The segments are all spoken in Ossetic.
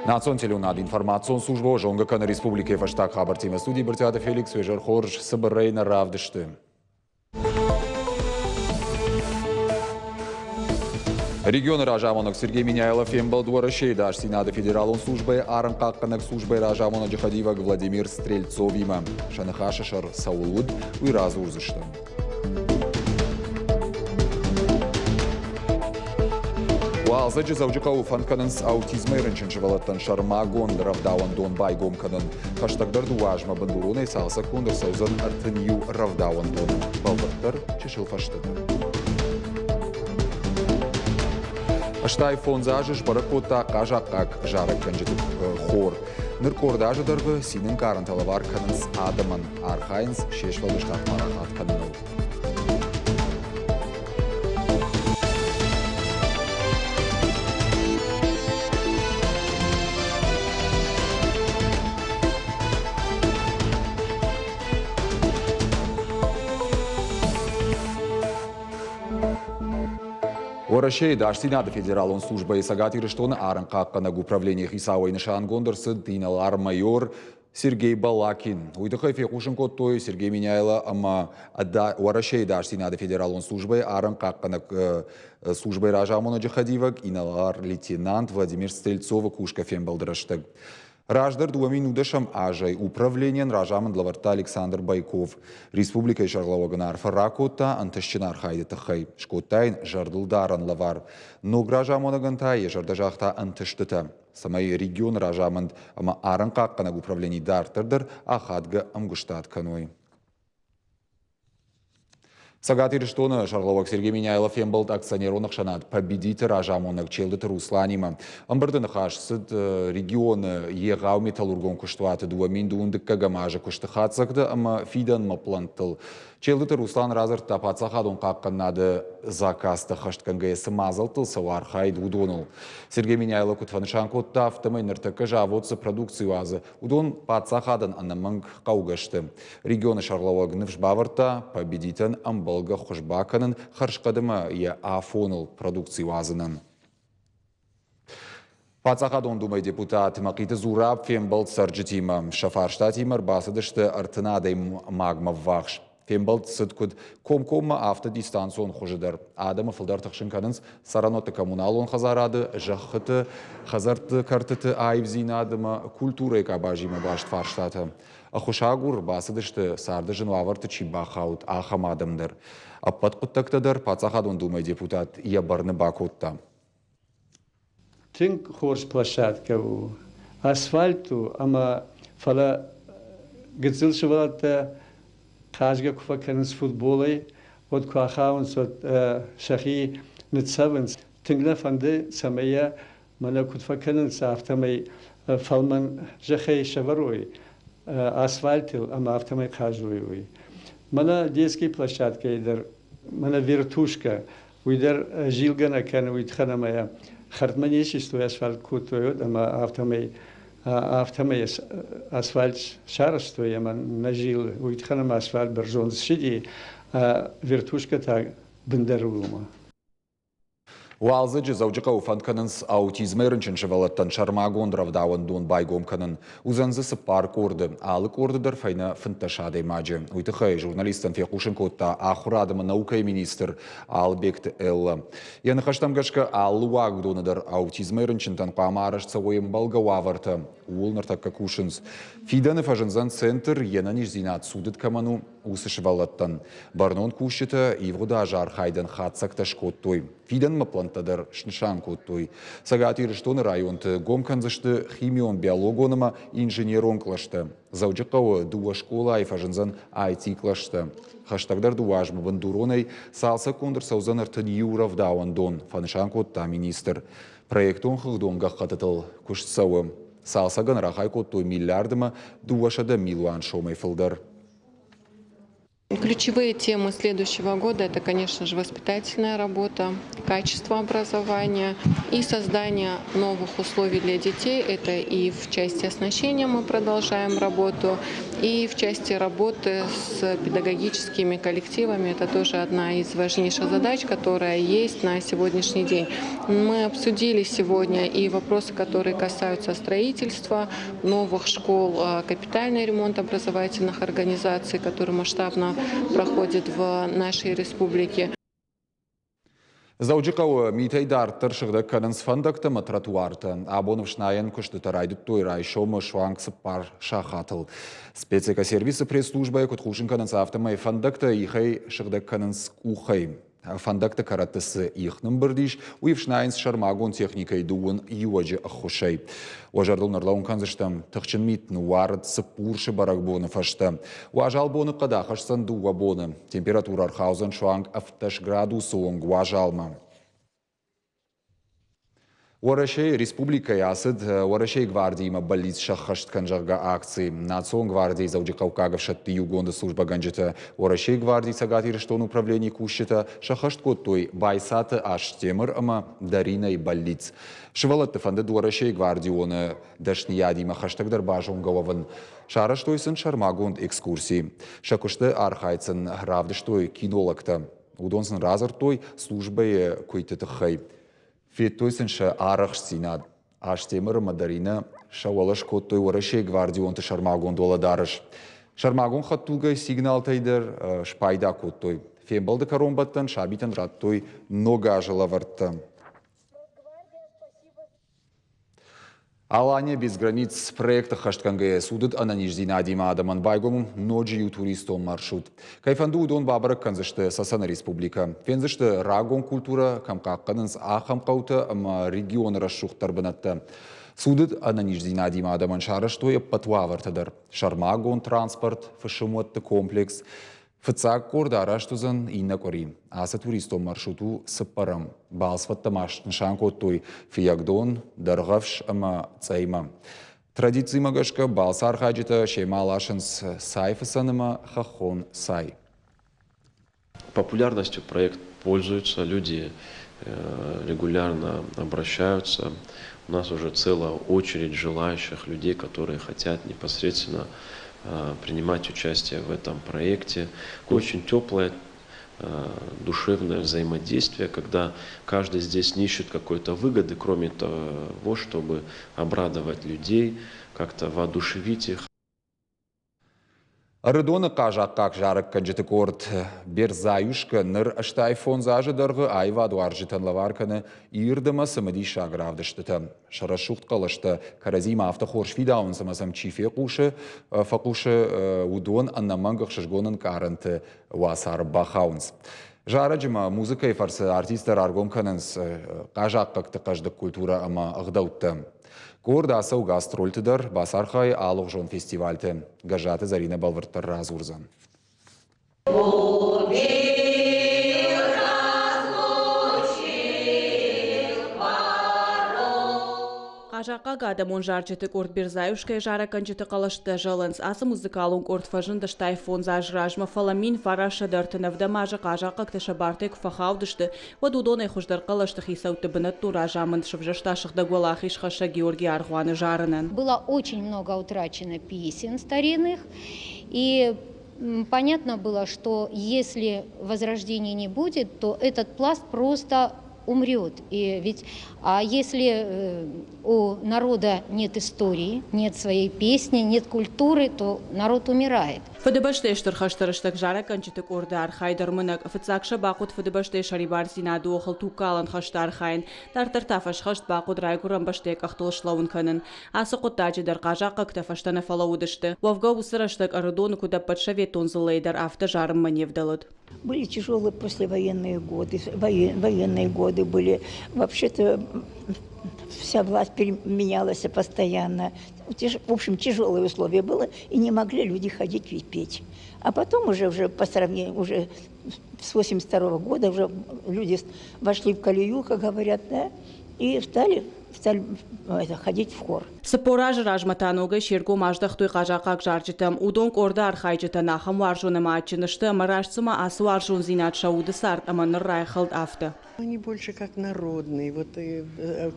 Национ телеуынад информацион службӕ зонгӕ кӕны республикӕйы фӕстаг хабӕрттимӕ. Студийы Брытъиаты Феликс уе хорз цыбырӕй нӕ равдысты. Регионы разамонӕг Сергей Меняйло фембӕлд Уӕрӕсейы ӕдасдзинады федералон службӕйы арӕнхъахъхъӕнӕг службӕйы разамонӕджы хӕдивӕг Владимир Стрельцовимӕ. Сӕ ныхасы сӕр цӕуыл уыд, уый радзурдзысты. Уалдзӕджы Дзӕуджыхъӕуы фӕнд кӕнынц аутизмӕй рынчын сывӕллӕттӕн сӕрмагонд рӕвдауӕндон байгом кӕнын. Хӕстӕгдӕр дыууӕ азмӕ бындуронӕй цалцӕггонд ӕрцӕудзӕн 31 рӕвдауӕндоны. Бӕлвырддӕр чысыл фӕстӕдӕр. 85 азы сбӕрӕг кодта хъазахъхъаг зарӕггӕнджыты хор. Ныр къорд азы дӕргъы цины ӕнкъарӕнтӕ лӕвар кӕнынц адӕмӕн, архайынц се сфӕлдыстад парахат кӕныныл. Уӕрӕсейы ӕдасдзинады федералон службӕйы Цӕгат Ирыстоны арӕнхъахъхъӕнӕг управленийы хицауӕй нысангонд ӕрцыд инӕлар-майор Сергей Балакин. Уый тыххӕй фехъусын кодтой Сергей Меняйло ӕмӕ Уӕрӕсейы ӕдасдзинады федералон службӕйы арӕнхъахъхъӕнӕг службӕйы разамонӕджы хӕдивӕг инӕлар-лейтенант Владимир Стрельцовы кусгӕ фембӕлды рӕстӕг. Раздӕр 2010 азӕй управленийӕн разамынд лӕвӕрдта Александр Байков. Республикӕйы сӕргълӕууӕг ын арфӕ ракодта ӕнтыстджын архайды тыххӕй, скодта йын зӕрдылдарӕн лӕвар. Ног разамонӕгӕн та йӕ зӕрдӕ загъта ӕнтыстытӕ, цӕмӕй регионы разамынд ӕмӕ арӕнхъахъхъӕнӕг управлени дарддӕр дӕр ахадгӕ ӕмгуыстад кӕной. Цӕгат Ирыстоны сӕргълӕууӕг Сергей Меняйло фембӕлд акционерон ӕхсӕнад «Победит»-ы разамонӕг Челдыты Русланимӕ. Ӕмбырды ныхас цыд регионы егъау металлургон куыстуаты 2012 азы куысты хатдзӕгты ӕмӕ фидӕнмӕ пълӕнттыл. Челдыты Руслан радзырдта паддзахадон хъахъхъӕнынады заказтӕ хӕстгӕнгӕйӕ цы мадзӕлттыл цӕуы архайд, уыдоныл. Сергей Меняйло куыд фӕнысан кодта, афтӕмӕй ныртӕккӕ завод цы продукци уадзы, уыдон паддзахадӕн ӕнӕмӕнг хъӕугӕ сты. Регионы сӕргълӕууӕг ныфс бавӕрдта, победитӕн ӕмбӕлгӕ хуыз бакӕнын хӕрзхъӕд ӕмӕ йӕ афоныл продукци уадзынӕн. Паддзахадон Думӕйы депутат Мӕхъиты Зураб фембӕлд цӕрджытимӕ. Сӕ фарстатимӕ ӕрбацыдысты 30 адӕймагмӕ ввахс. Фембӕлд цыд куыд комкоммӕ, афтӕ дистанцион хуызы дӕр. Адӕмы фылдӕр тыхсын кӕнынц цӕрӕнуӕтты коммуналон хӕдзарады, зӕххыты, хӕдзӕртты кӕртыты аивдзинад ӕмӕ культурӕйы къабазимӕ баст фарстатӕ. Ӕххуысагур бацыдысты, царды зын уавӕрты чи бахауд, ахӕм адӕм дӕр. Ӕппӕт хъуыддӕгтӕ дӕр Паддзахадон Думӕйы депутат йӕ бӕрны бакодта. Тынг хорз площадкӕ у, асфальт у ӕмӕ фӕлӕ гыццыл сывӕллӕттӕ хъазгӕ куы фӕкӕнынц футболӕй, уӕд куы ахауынц, уӕд сӕхи ныццӕвынц. Тынг нӕ фӕнды, цӕмӕй йӕ мӕнӕ куыд фӕкӕнынц, афтӕмӕй фӕлмӕн зӕххӕй сӕвӕрой асфальтыл ӕмӕ афтӕмӕй хъазой, уый. Мӕнӕ детский площадкӕйы дӕр, мӕнӕ вертушкӕ, Уый дӕр зилгӕ нӕ кӕны, уый тыххӕн ӕмӕ йӕ хӕрдмӕ не систой, асфальт кодтой, уӕд ӕмӕ афтӕмӕй афтӕмӕй асфальт сарӕзтой ӕмӕ нӕ зилы. Уый тыххӕн ӕмӕ асфальт бӕрзонд ссыди, вертушкӕ та бындӕр у уымӕ. Уалдзӕджы Дзӕуджыхъӕуы фӕнд кӕнынц аутизмӕй рынчын сывӕллӕттӕн сӕрмагонд рӕвдауӕндон байгом кӕнын. Уыдзӕн дзы цыппар къорды, алы къорды дӕр фӕйнӕ 15 адӕймаджы. Уый тыххӕй журналисттӕн фехъусын кодта ахуырад ӕмӕ наукӕйы министр Албегты Эллӕ. Йӕ ныхӕстӕм гӕсгӕ, алы уагдоны дӕр аутизмӕй рынчынтӕн хъуамӕ арӕзт цӕуой ӕмбӕлгӕ уавӕртӕ. Ууыл ныртӕккӕ кусынц. Фидӕны фӕзындзӕн центр, йе нӕниздзинад цудыд кӕмӕн у, уыцы сывӕллӕттӕн. Бӕрнон кусджытӕ ивгъуыд азы архайдӕн хатдзӕгтӕ скодтой. Фидӕнмӕ пълӕнттӕ дӕр снысан кодтой. Цӕгат Ирыстоны районты гом кӕндзысты химион, биологон ӕмӕ инженерон кълӕстӕ. Дзӕуджыхъӕуы дыууӕ скъолайы фӕзындзӕн IT-кълӕстӕ. Хӕстӕгдӕр дыууӕ азмӕ бындуронӕй цалцӕггонд ӕрцӕудзӕн 31 рӕвдауӕндон, фӕнысан кодта министр. Проектон хыгъдон гӕххӕттытыл куыст цӕуы. Цалцӕгӕн рахай кодтой миллиард ӕмӕ 200 милуан сомӕй фылдӕр. Ключевые темы следующего года – это, конечно же, воспитательная работа, качество образования и создание новых условий для детей. Это и в части оснащения мы продолжаем работу, и в части работы с педагогическими коллективами. Это тоже одна из важнейших задач, которая есть на сегодняшний день. Мы обсудили сегодня и вопросы, которые касаются строительства новых школ, капитальный ремонт образовательных организаций, который масштабно проходит в нашей республике. Дзӕуджыхъӕуы митӕй дарддӕр сыгъдӕг кӕнынц фӕндӕгтӕ ӕмӕ тротуартӕ. Абон ӕфснайӕн куыстытӕ райдыдтой райсомы суанг цыппар сахатыл. Спецэкосервисы пресс-службӕйы куыд хъусын кӕнынц, афтӕмӕй фӕндӕгтӕ ихӕй сыгъдӕг кӕнынц къухӕй. Фӕндӕгты кӕрӕтты цы их нымбырд ис, уый ӕфснайынц сӕрмагонд техникӕйы дыууын иуӕджы ӕххуысӕй. Уӕ зӕрдыл нӕрлӕууын кӕндзыстӕм, тыхджын мит ныууарыд Цыппурсы бӕрӕгбоны фӕстӕ. Уазал боныхъӕд ахӕсдзӕн дыууӕ боны. Температурӕ ӕрхаудзӕн суанг 17 градусы онг уазалмӕ. Уӕрӕсейы республикӕйы ацыд Уӕрӕсейы гвардиимӕ бӕллиц сӕххӕст кӕн, зӕгъгӕ, акци. Национ гвардийы Дзӕуджыхъӕуккаг ӕфсӕдты иугонды службӕгӕнджытӕ Уӕрӕсейы гвардийы Цӕгат Ирыстоны управленийы кусджытӕ сӕххӕст кодтой Байцаты Астемыр ӕмӕ Даринӕйы бӕллиц. Сывӕллӕтты фӕндыд Уӕрӕсейы гвардионы дӕсныйадимӕ хӕстӕгдӕр базонгӕ уӕвын. Сарӕзтой сын сӕрмагонд экскурси. Сӕ куысты архайд сын равдыстой кинологтӕ. Уыдон сын радзырдтой службӕйы куыйты тыххӕй. Федтой сын сӕ арӕхстдзинад. Астемыр ӕмӕ Даринӕ сӕ уӕлӕ скодтой Уӕрӕсейы гвардионты сӕрмагонд уӕлӕдарӕс. Сӕрмагонд хӕдтулгӕйы сигналтӕй дӕр спайда кодтой. Фембӕлды кӕронбӕттӕн сабитӕн радтой ног азы лӕвӕрттӕ. Алания без границ проекты хӕстгӕнгӕйӕ цудыд ӕнӕниздзинадимӕ адӕмӕн байгом ноджы иу туристон маршрут. Кӕй фӕнды, уыдон бабӕрӕг кӕндзысты Цӕцӕны республикӕ. Фендзысты рагон культурӕ, кӕм хъахъхъӕнынц, ахӕм хъӕутӕ ӕмӕ регионы рӕсугъддӕр бынӕттӕ. Цудыд ӕнӕниздзинадимӕ адӕмӕн сарӕзтой ӕппӕт уавӕртӕ дӕр. Сӕрмагонд транспорт, фысымуӕтты комплекс, Фыццаг къорд арӕзт уыдзӕн иннӕ къуыри. Ацы туристон маршрут у цыппӕрӕм. Балцвӕдтӕ ма снысан кодтой Фыййагдон, Дӕргъӕвс ӕмӕ Цъӕймӕ. Традицимӕ гӕсгӕ балцы архайджытӕ семӕ ласынц цайфыцӕн ӕмӕ хӕххон цай. Популярностью проект пользуются, люди регулярно обращаются. У нас уже целая очередь желающих людей, которые хотят непосредственно принимать участие в этом проекте. Очень теплое душевное взаимодействие, когда каждый здесь не ищет какой-то выгоды, кроме того, чтобы обрадовать людей, как-то воодушевить их. Ӕрыдоны хъазахъхъаг зарӕггӕнджыты къорд Берзаюшка ныр 85 азы дӕргъы аивадуарзджытӕн лӕвар кӕны ирд ӕмӕ цымыдисаг равдыстытӕ. Сӕ рӕсугъд хъӕлӕстӕ кӕрӕдзимӕ афтӕ хорз фидауынц ӕмӕ сӕм чи фехъусы, фӕхъусы, уыдон ӕнӕмӕнг ӕхсызгон ӕнкъарӕнты уацары бахауынц. Зарӕджы ма музыкӕйы фӕрцы артисттӕ раргом кӕнынц хъазахъхъӕгты хъӕздыг культурӕ ӕмӕ ӕгъдӕуттӕ. Къорд ацӕуы гастрольты дӕр, бацархайы алыгъуызон фестивальты. Гӕззаты Зӕринӕ бӕлвырддӕр радзурдзӕн. Хъазахъхъаг адӕмон зарджыты къорд Берзаюшкӕйы зарӕггӕнджыты хъӕлӕстӕ зӕлынц. Ацы музыкалон къорд фӕзынд 85 азы размӕ, фӕлӕ 1937 азы хъазахъхъӕгтӕ сӕ бартӕй куы фӕхаудысты, уӕд уыдонӕй хуыздӕр хъӕлӕсты хицӕутты бынӕттон разамынд сывзӕрста сыгъдӕг уӕлахизхӕссӕг Георгий аргъуаны зарынӕн. Было очень много утрачено песен старинных, и понятно было, что если возрождения не будет, то этот пласт просто умрет. И ведь а если у народа нет истории, нет своей песни, нет культуры, то народ умирает. Фыдыбӕстӕйы Стыр хӕсты рӕстӕг зарӕггӕнджыты къорды архайд ӕрмынӕг. Фыццаг сӕ бахъуыд Фыдыбӕстӕйы сӕрибардзинады охыл тугкалӕн хӕсты архайын. Дарддӕр та фӕсхӕст бахъуыд райгуырӕн бӕстӕйы къӕхтыл слӕууын кӕнын. Ацы хъуыддаджы дӕр хъазахъхъӕгтӕ фӕстӕ нӕ фӕлӕууыдысты. Уӕвгӕ уыцы рӕстӕг Ӕрыдоны куыд ӕппӕт советон дзыллӕйы дӕр афтӕ зарынмӕ не вдӕлыд. Были тяжелые послевоенные годы, военные годы были. Вообще-то вся власть менялась постоянно. В общем, тяжелые условия было, и не могли люди ходить и петь. А потом уже по сравнению, уже с 82 года уже люди вошли в колею, как говорят, да, и стали стали это, ходить в хор. 40 азы размӕ та ногӕй се ргом аздӕхтой хъазахъаг зарджытӕм. Уыдон къорды архайджытӕн ахӕм уарзон ӕмӕ адджын сты, ӕмӕ раст цыма ацы уарзондзинад сӕ уды цард ӕмӕ ныр райхӕлд, афтӕ. Они больше как народные, вот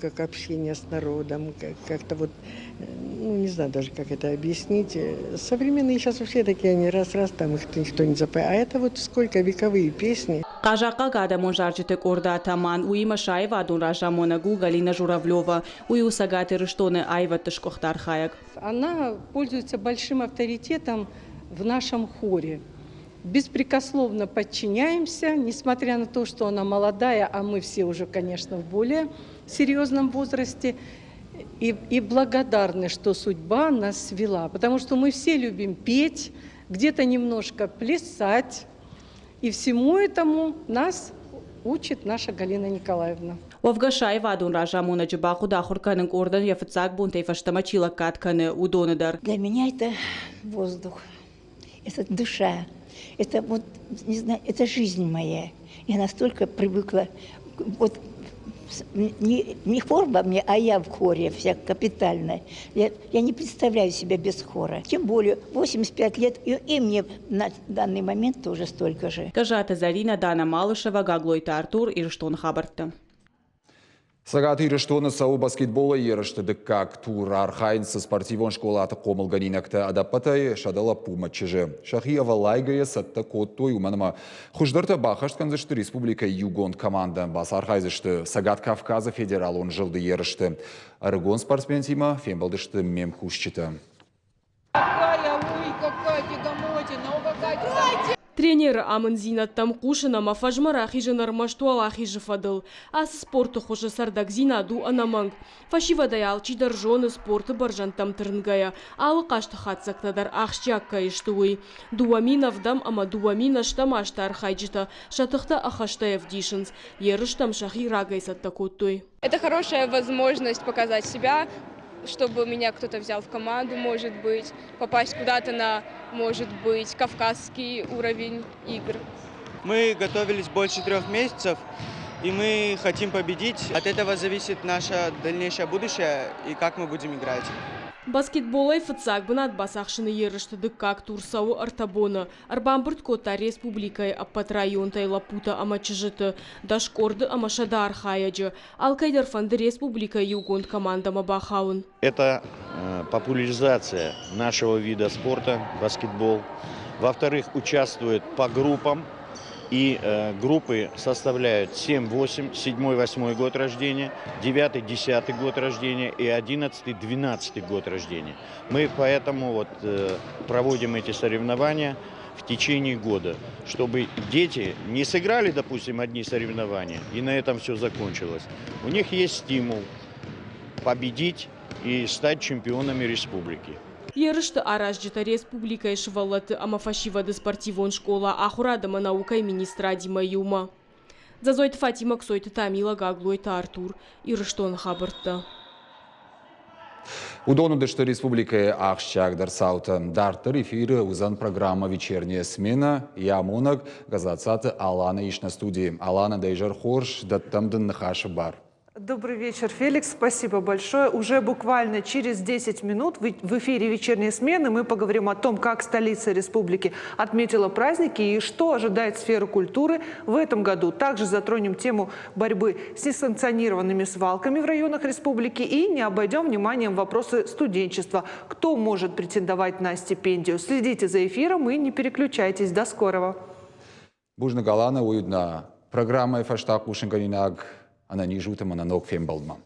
как общение с народом, как-то вот, ну не знаю даже, как это объяснить. Современные сейчас вообще такие, они раз-раз, там их никто не запоет. А это вот сколько вековые песни. Хъазахъаг адӕмон зарджыты къорды атаман, уыимӕ сӕ аивадон разамонӕг у Галина Журавлева. Уый у Цӕгат Ирыстоны аивӕдты сгуыхт архайӕг. Она пользуется большим авторитетом в нашем хоре. Беспрекословно подчиняемся, несмотря на то, что она молодая, а мы все уже, конечно, в более серьезном возрасте. И благодарны, что судьба нас свела, потому что мы все любим петь, где-то немножко плясать. И всему этому нас учит наша Галина Николаевна. Уӕвгӕ сӕ аивадон разамонӕджы бахъуыд ахуыр кӕнын къордӕн йӕ фыццаг бонтӕй фӕстӕмӕ чи лӕггад кӕны, уыдоны дӕр. Для меня это воздух, это душа, это вот, не знаю, это жизнь моя. Я настолько привыкла, вот не хор во мне, а я в хоре вся капитальная. Я не представляю себя без хора. Тем более 85 лет, и мне на данный момент тоже столько же. Гӕззаты Зӕринӕ, Дана Малышева, Гаглойты Артур, Ирыстоны хабӕрттӕ. Цӕгат Ирыстоны цӕуы баскетболӕй ерысты дыккаг тур. Архайынц спортивон скъолаты хъомылгӕнинӕгтӕ, ӕдӕппӕтӕй 100 лӕппу ӕмӕ чызджы. Сӕхи ӕвӕллайгӕйӕ цӕттӕ кодтой, уымӕн ӕмӕ хуыздӕртӕ баххӕст кӕндзысты республикӕйы иугонд командӕ, бацархайдзысты Цӕгат Кавказы федералон зылды ерысты. Ӕрыгон спортсментимӕ фембӕлдысты ме мкусджытӕ. Какая, ой, какая тягомотина, о, какая. Тренеры амынддзинӕдтӕм хъусын ӕмӕ фӕзмӕ рахизын ӕрмӕст уӕлахизы фӕдыл. Ацы спорты хуызы цӕрдӕгдзинад у ӕнӕмӕнг. Фӕсивӕдӕй алчидӕр зоны, спорты бӕрзӕндтӕм тырнгӕйӕ, алы хъазты хатдзӕгтӕ дӕр ахсджиаг кӕй сты, уый. 2007 ӕмӕ 2008 азты архайджытӕ сӕ тыхтӕ ӕххӕстӕй ӕвдисынц. Ерыстӕм сӕхи рагӕй цӕттӕ кодтой. Это хорошая возможность показать себя, чтобы меня кто-то взял в команду, может быть, попасть куда-то на, может быть, кавказский уровень игр. Мы готовились больше 3 месяцев, и мы хотим победить. От этого зависит наше дальнейшее будущее и как мы будем играть. Баскетболӕй фыццаг бынат бацахсыны ерысты дыккаг тур цӕуы 3 боны. Ӕрбамбырд кодта республикӕйы ӕппӕт районтӕй лӕппутӕ ӕмӕ чызджыты, 10 къорды ӕмӕ 100 архайӕджы. Алкӕйдӕр фӕнды республикӕйы иугонд командӕмӕ бахауын. Это популяризация нашего вида спорта, баскетбол. Во-вторых, участвуют по группам. И группы составляют 7, 8, 7, 8 год рождения, 9, 10 год рождения и 11, 12 год рождения. Мы поэтому вот проводим эти соревнования в течение года, чтобы дети не сыграли, допустим, одни соревнования, и на этом все закончилось. У них есть стимул победить и стать чемпионами республики. Ерысты аразджытӕ республикӕйы сывӕллӕтты ӕмӕ фӕсивӕды спортивон скъола ахуырад ӕмӕ наукӕйы министрадимӕ иумӕ. Дзӕзойты Фатимӕ, Ксойты Тамила, Гаглойты Артур. Ирыстоны хабӕрттӕ. Уыдон уыдысты республикӕйы ахсджиагдӕр цаутӕ. Дарддӕр эфиры уыдзӕн программӕ «Вечерняя смена». Йӕ амонӕг Газацаты Алана ис нӕ студийы. Алана, дӕ изӕр хорз, дӕттӕм дын ныхасы бар. Добрый вечер, Феликс. Спасибо большое. Уже буквально через 10 минут в эфире вечерней смены мы поговорим о том, как столица республики отметила праздники и что ожидает сферу культуры в этом году. Также затронем тему борьбы с несанкционированными свалками в районах республики и не обойдем вниманием вопросы студенчества. Кто может претендовать на стипендию? Следите за эфиром и не переключайтесь. До скорого. Бузныг, Алана, уый нӕ программӕйы фӕстаг хъусынгӕнинаг. Ӕнӕниз ут ӕмӕ нӕ ног фембӕлдмӕ.